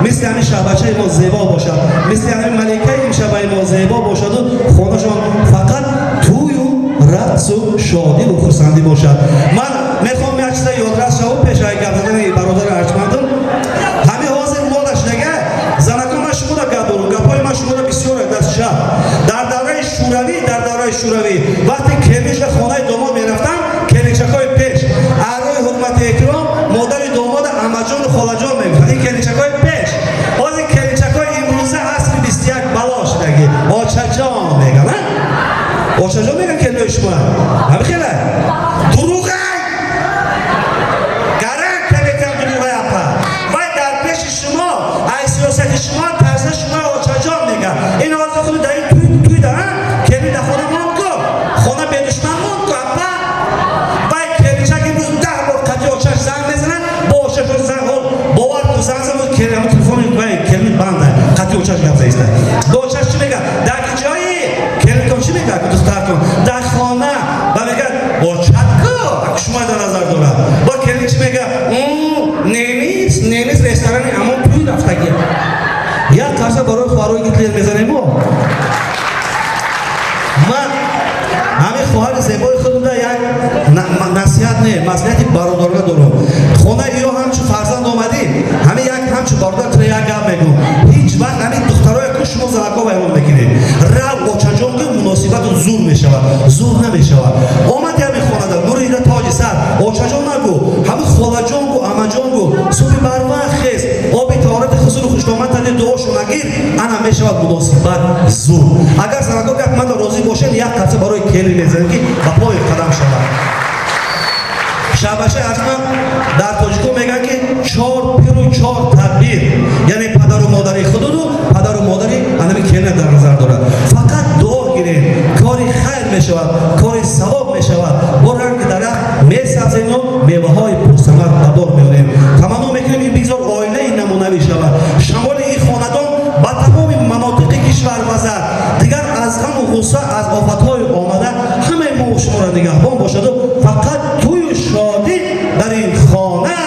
Мисли ҳамин шаҳбачаи мо зебо бошад, мисли ҳамин маликаи имшабаи мо зебо бошаду хонашон фақат тӯю рақсу шодиву хурсандӣ бошад. Ман мехоҳам як чиза ёдрас шавам пешаи гап задани бародари арҷмандам. Ҳамин ҳозир мода шудага занако, ман шумода гап дорам, гапҳои ман шумода бисёр даст шаб. Дар давраи шӯравӣ, дар давраи шӯравӣ, вақте келинша хонаи домод мерафтанд, келинчакҳои пеш аърои ҳурмати эҳтиром модари домода амаҷону холаҷон мегуфтанд. Ин келинчакҳои пеш. Ҳозир келинчакҳои имрӯза, асри 21, бало шудагӣ, очаҷон меган. Очаҷон меган келинои шумо. Ҳами хела дуруғай, гарантия метиҳам, дуруғай, апа. Вай дар пеши шумо ай сиёсати шумо тарса шумо очаҷон меган. Ин ҳозир худи дар ин туй туйда келин дар хона монд ку, хона бедушман монд ку, апа. Вай келинчак имрӯз 10 бор қати очаш занг мезанад, бо очаш занг, бовар ку, занг зад, келин телефони вай келин банда, қати очаш гап заиста. Бо очаш чӣ мега? Дар ҷои келинтон чӣ мега? Духтартон дар хона ба мега: очат ку, шумо дар назар дорад. Бо келин чӣ мега? Немис, немис, ресторани амон туй рафтагӣ. Як қарса барои хоҳарои Гитлер мезанемо. Ман ҳамин хоҳари зебои худумда як насиҳат, не, маслиҳати бародарона дорам. Хонаи ё ҳамчун фарзанд омадӣ, ҳамин як ҳамчун бародар тура як гап мегӯм: ҳеҷ вақт ҳамин духтароя ку шумо занако вайрон мекунед. Рав, очаҷон ку, муносибату зур мешавад, зур намешавад. Омади ҳамин хонада, нурида тоҷи сар, очаҷон нагӯ, ҳамин холаҷон гӯ, амаҷон гӯ. Субҳи барвақт хез, оби таҳорати хусури хуштомад тади, дуошо нагир, ана мешавад муносибат зур. Агар занако гап мада розӣ бошед, як қарса барои келин мезанем, ки ба пои қадам шавад. Шабашаи арҷманд, дар тоҷико мегӯянд, ки чор пиру чор тадбир, яъне падару модари худу падару модари анами келина дар назар дорад. Фақат дуо гирем, кори хайр мешавад, кори савоб мешавад, бо ранги дарахт месабзему меваҳои пурсамар ба бор меорем. Таманно мекунем, ин бигзор оилаи намунавӣ шавад, шамоли ин хонадон ба тамоми манотиқи кишвар вазад. Дигар аз ғаму ғусса, аз офатҳои омада ҳамаи мо шуморо нигаҳбон бошаду фақат тӯю шодӣ дар ин хона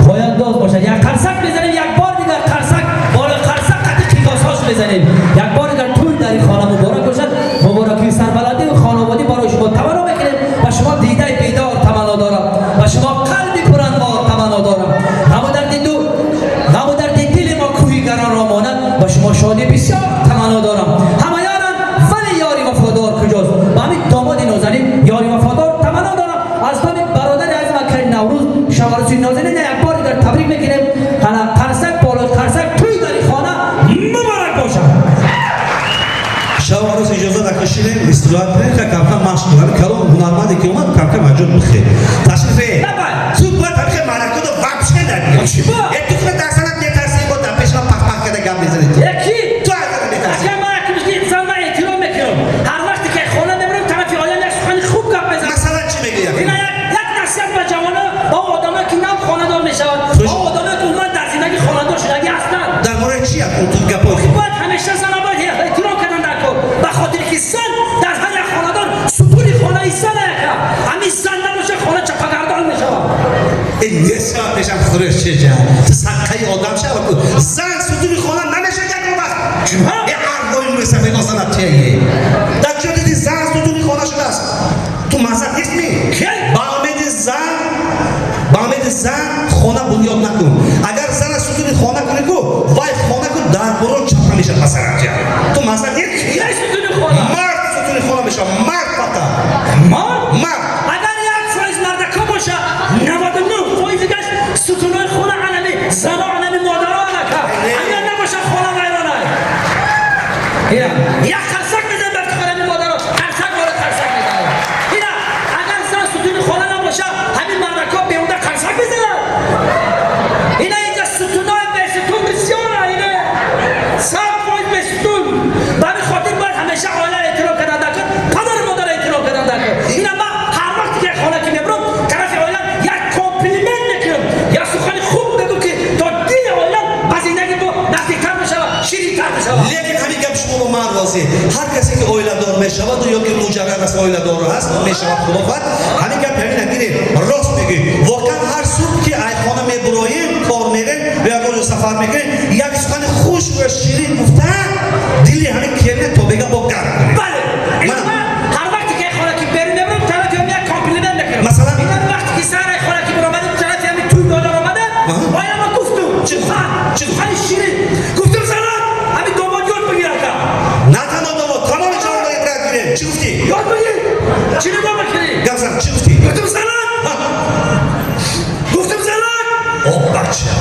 пояндоз бошад. Як қарсак мезанем, як бор дигар қарсак боло, қарсак қати қиёсҳош мезанем як бор дигар. Тӯй дар ин хона муборак бошад. Муборакии сарбаландию хонаводӣ барои шумо таманно мекунем. Ба шумо дидаи бедор таманно дорам, ба шумо қалби пуранвор таманно дорам. Ғаму дарди ду, ғаму дарди дили мо кӯҳи гаронро монад. Ба шумо шодӣ бисёр таманно дорам. Ҳама ёранд, вале ёри вафодор куҷост? Ба ҳамин домоди нозанин ёри вафодор таманно дорам. Аз номи бародари азим акаи Наврӯз шаваруси нозанин як бор дигар табрик мекунем. Ҳана қарсак болои қарсак. Тӯй дар ин хона муборак бошад. Шаб арӯз, иҷоза накашидем, истироҳат кунем, ка камкам машқ кунам. Калон ҳунарманде ки омад, камкам аҷоб бихе ташрифе. Давай. Ту бояд ҳамихе маъракаду вообще дар Чӣ ба? Е, ту худ дар санат метарсӣ, бо дар пешма пах-пах карда гап мезанӣ ту. Яки Ту аз зана метарсӣ. Ака, ман якмишки зан ва эҳтиром мекунам. Ҳар вақте ки хона мебарам, тарафи оилам як сухани хуб гап мезанам. Масалан, чӣ мегӯӣ? Ина як насиҳат ба ҷавоно, ба одамое ки нав хонадор мешавад, ба одамое ки умуман дар зиндагӣ хонадор шудагӣ ҳастанд. Дар бораи чӣ як ту гапҳои хуб? Бояд ҳамеша зана бояд эҳтиром кардан дар кор, ба хотире ки зан дар ҳар як хонадон сутуни хонаи зан яка. Ҳамин зан набоша, хона чапагардон мешавад. Э, несава пешам хӯреш чеҷа, ту саққаи одам шава ку, зан сутуни хона намешавад ягон вақт. Е, арвои мӯйсафедо занат чие? Дар чо диди зан сутуни хона шудааст? Ту мазҳаб нестми? Ба умеди зан, ба умеди зан хона бунёд накун. Агар зана сутуни хона кунӣ ку, вай хона ку дар борон чапа мешавад ба саратя. Ту мазҳаб нест? Ки сутуни хона? Мард сутуни хона мешавад, мард фақат. Мард? Мард. Агар 1% мардако боша, 99 фоизигаш сутунои хона анами зано, анами модаро анака. Агар набоша, хона вайрона. Як қарсак мезан бар хонами модаро, қарсак бола қарсак мезанад. Ина агар зан сутуни хона набоша, ҳамин мардако беҳуда қарсак мезанад. Ина инҷа сутунои бесутун бисёра, ина 100% бесутун. Ба ҳамин хотир бояд ҳамеша оила эҳтиром кардан дар кор, падару модар эҳтиром кардан дар кор. Ина ман ҳар вақте ки хона ки мебарам, тарафи оила як комплимент мекунам, як сухани хуб мегӯм, ки то дили оила ба зиндагӣ бо наздиктар мешавад, ширинтар мешавад. Лекин ҳамин гап шумо бо ман розӣ. Ҳар касе ки оиладор мешаваду ё ки муҷаррад аст, оиладор ҳаст, мешавад, худо хоҳад, ҳамин гап ҳамина гиред, рост мегӯӣ. Воқеан, ҳар субҳ ки ай хона мебуроем, кор мерем ё ягон ҷо сафар мекунем. Як сухани хуш ва ширин гуфта, дили ҳамин келина то бега бо гарм кунед. Бале. Ҳар вақте ки хона ки берун мебарам, тарафи ҳам як комплимент мекунам. Масалан? Инам вақте ки сари хона ки баромадам, тарафи ҳамин тӯй додар омада, оя ма гуфтум, Чӣ? сухан, Чӣ? сухани ширин. Гуфтум, занак, ҳамин домод ёд бигир ака. На танҳо домод, тамоми ҷаҳонро ибрат гирем. Чӣ гуфтӣ? Ёд бигир. Чӣ нигоҳ мекунӣ? Гап зан, чӣ гуфтӣ? Гуфтум, занак, гуфтум, занак, О, бача.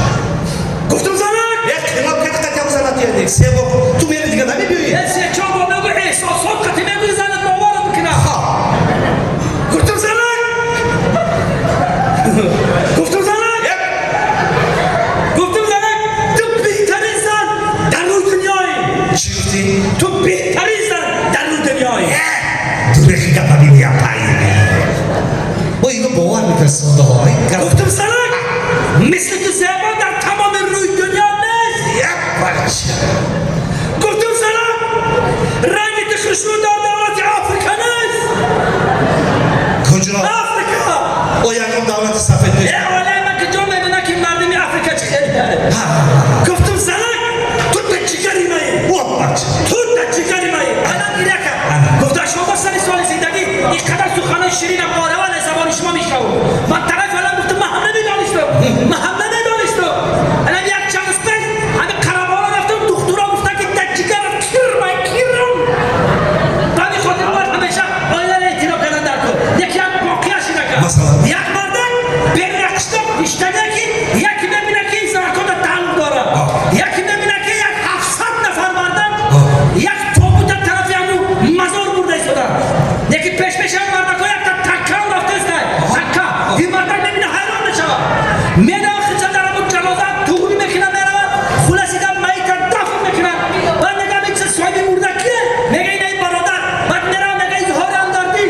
Гуфтум, занак. Як қимат кати қатям занат ядик. Се бор ту мери, дига намебиёӣ. Е, се чор бор мегӯ, эҳсосот қати мегӯи, занат боварат мекунам. Гуфтум, занак, гуфтум, занак, гуфтум, занак, ту беҳтарин зан дар рӯи дунёӣ. Чӣ гуфтӣ? Ту беҳтарин зан дар рӯи дунёӣ. Дурехи гапа бибиям пайи. Бо ино бовар мекунад содаҳо. Гуфтум, занак, мисли ту зебо дар тамоми рӯи дунё нест. Як бача. Гуфтум, занак, ранги ту хушрӯ дар давлати Африка нест. Куҷо? Африка. О, ягон давлати сафед нест. Е, олаи ман куҷо медона, ки мардуми Африка чӣ хел дорад. Гуфтум, занак, ту дар ҷигари маи. О, бача. Ту дар ҷигари маи. Анам гиря кард, гуфта, шумо сари соли зиндагӣ ин қадар суханои ширинам ораван аз забони шумо мешавад. Ман тарафи олам гуфтам, ман ҳам намедонистам, ман ҳам намедонистам. Анам як чанд рӯз пеш ҳамин Қарабола рафтам, духтуро гуфтан, ки дар ҷигарат кирмай кирм. Ба ҳамин хотир бояд ҳамеша оиларо эҳтиром кардан дар кор. Яке як воқеа шида кард. Масалан? Як мардак берун як қишлоқ иштага, ки яке мебина, ки занакода тааллуқ дорад, яке мебина, ки як 700 нафар мардак як тобута тарафи ҳамун мазор бурда истода, яки пешпешам мардако якта таккам рафтаиста, такка. Ин мардак мебина, ҳайрон мешавад, медава, хича дар ҳамун ҷаноза туғрӣ мекунад, меравад. Хулоси гап, майита дафн мекунад. Баъд мегам, ин чиз соҳиби мурда кие? Мега, ина ин бародар. Баъд мерава, мега, изҳори ҳамдардӣ,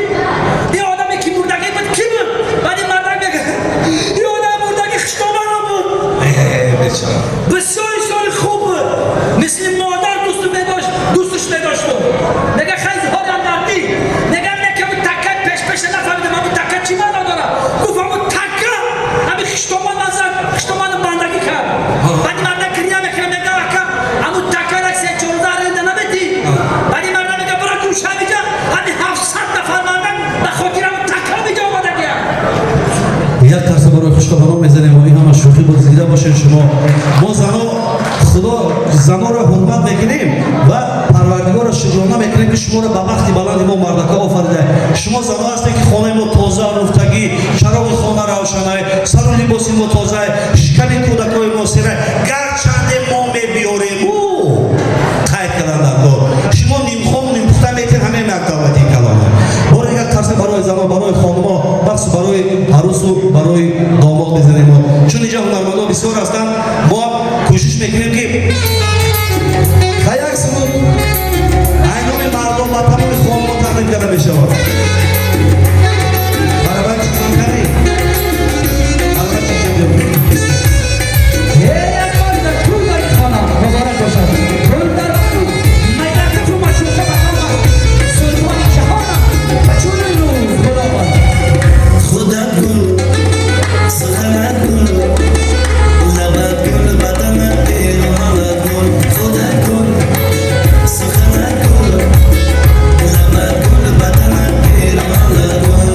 ин одаме ки мурдагӣ буд, ки буд? Баъд ин мардак мега, ин одами мурдагӣ хиштомаро буд. Э, бечора. Бисёр инсони хуб буд, мисли модар дӯсту медошт, дӯсташ медошту. Мега, хай, изҳори ҳамдардӣ. Мега, неками такка пешпеша нафаҳмидам, ҳамун такка чӣ маъно дорад? Гуфт, ҳамун такка ҳами хиштоман назар хиштоману бандагӣ кард. Баъди мардак гиря мекунад, мега, ака, ҳамун такка рак се чорда аренда наметӣ? Баъди мардак мега, бира гӯша, ҳамиҷа ҳами 700 нафар мардак ба хотири ҳамун такка ҳамиҷа омадагиям. Як қарса барои хушхабарон мезанем. Ин ҳама шӯхӣ буд, зида бошед шумо. Мо зано, худо заноро ҳурмат мекунем ва парвардигорро шукрона мекунем, ки шуморо ба бахти баланди мо мардака офарида. Шумо зано ҳастед, ки хонаи мо тоза руфтагӣ, чароғи хона равшанай, сару либоси мо тозай, шиками кӯдакои мо серай. Гарчанде мо мебиёрему, қайд кардан дар кор, шумо нимхом нимпухта метин. Ҳамаи як давлати калона. Бори дигар қарса барои занон, барои хонумо, бахсу барои арӯсу барои домод мезанем. Чун инҷа ҳунармандон бисёр ҳастанд, мо кӯшиш мекунем, ки ка як суруд айноми мардон ба тамоми хонумо тақдим карда мешавад. Барабар чӣ кардӣ? Барабар чӣ? Як бор дар тӯй дар хона муборак бошад. Тӯй дар майдакафу машуқа ба ҳама султони ҷаҳонам ва чунин рӯз худованд. Худат гул, суханат гул, лабат гул, баданат пироҳанат гул. Худат гул, суханат гул, лабат гул, баданат пироҳанат гул.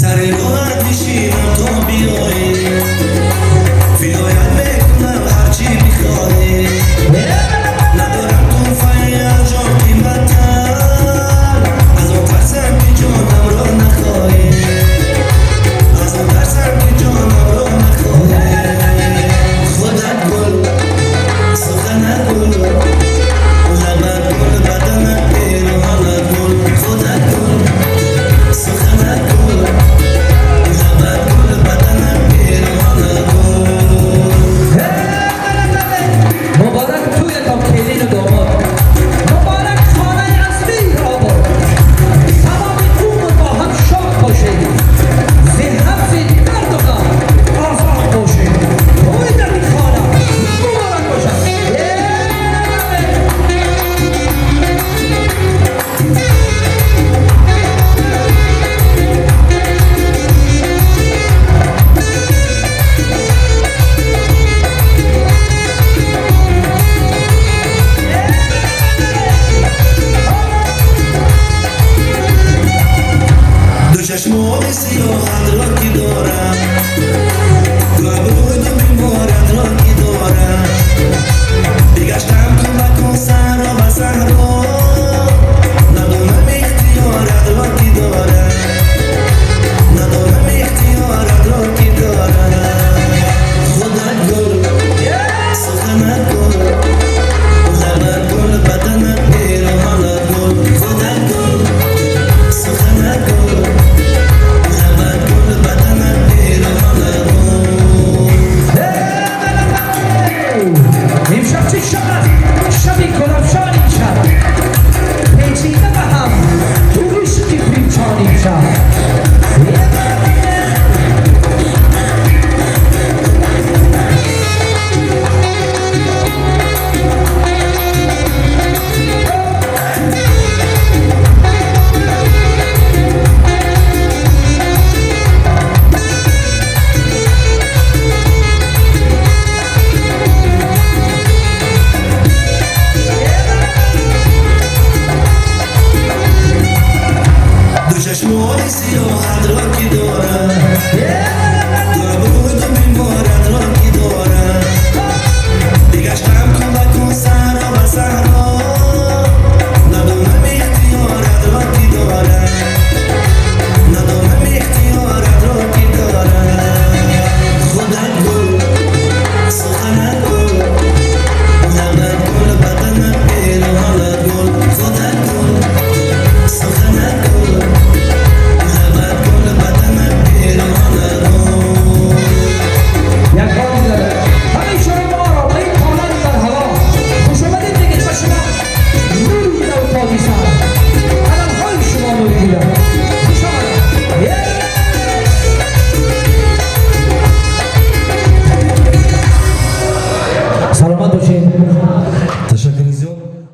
Сари роҳат нишинам то биёӣ, фидоят мекунам ҳарчи бихоҳӣ. Надорам тӯҳфаи арзон қиматтар, аз он тарсам, ки ҷонамро нахоҳӣ, аз он тарсам, ки ҷонамро нахоҳӣ. Худат гул, суханат гул, лабат гул, баданат пироҳанат гул. Худат гул, суханат гул, лабат гул, баданат пироҳанат. Чашмони сиёҳат ро ки дорам, ду абрӯи ду беморат ро ки дорам, бигаштам ку ба кун саҳро ба саҳро, надонам ихтиёрат ро ки дорам, надонам ихтиёрат ро ки дорам. Худат гул, суханат гул, лабат гул, баданат пероҳанат гул. Худат гул, суханат гул, лабат гул, баданат пероҳанат гул. Имшаб чӣ шаб аст? Шаби гулафшон имшаб, печида ба ҳам ду ишқи печон имшаб. Ду чашмони сиёҳат ро ки дорам, ду абрӯи ду беморат ро ки дорам, бигаштам ку ба кун саҳро ба саҳро, надонам ихтиёрат ро ки дорам, надонам ихтиёрат ро ки дорам. Худат гул, суханат гул, лабат гул, баданат пероҳанат гул. Худат гул, суханат гул, лабат гул, баданат пероҳанат гул. Як бор дигар ҳамин шумо ба ин толори барҳаво хушомадед мегӯед. Ба шумо нури дида ва тоҷи сар, қадамҳои шумо нури дида. Хуш омадед. Саломат бошед.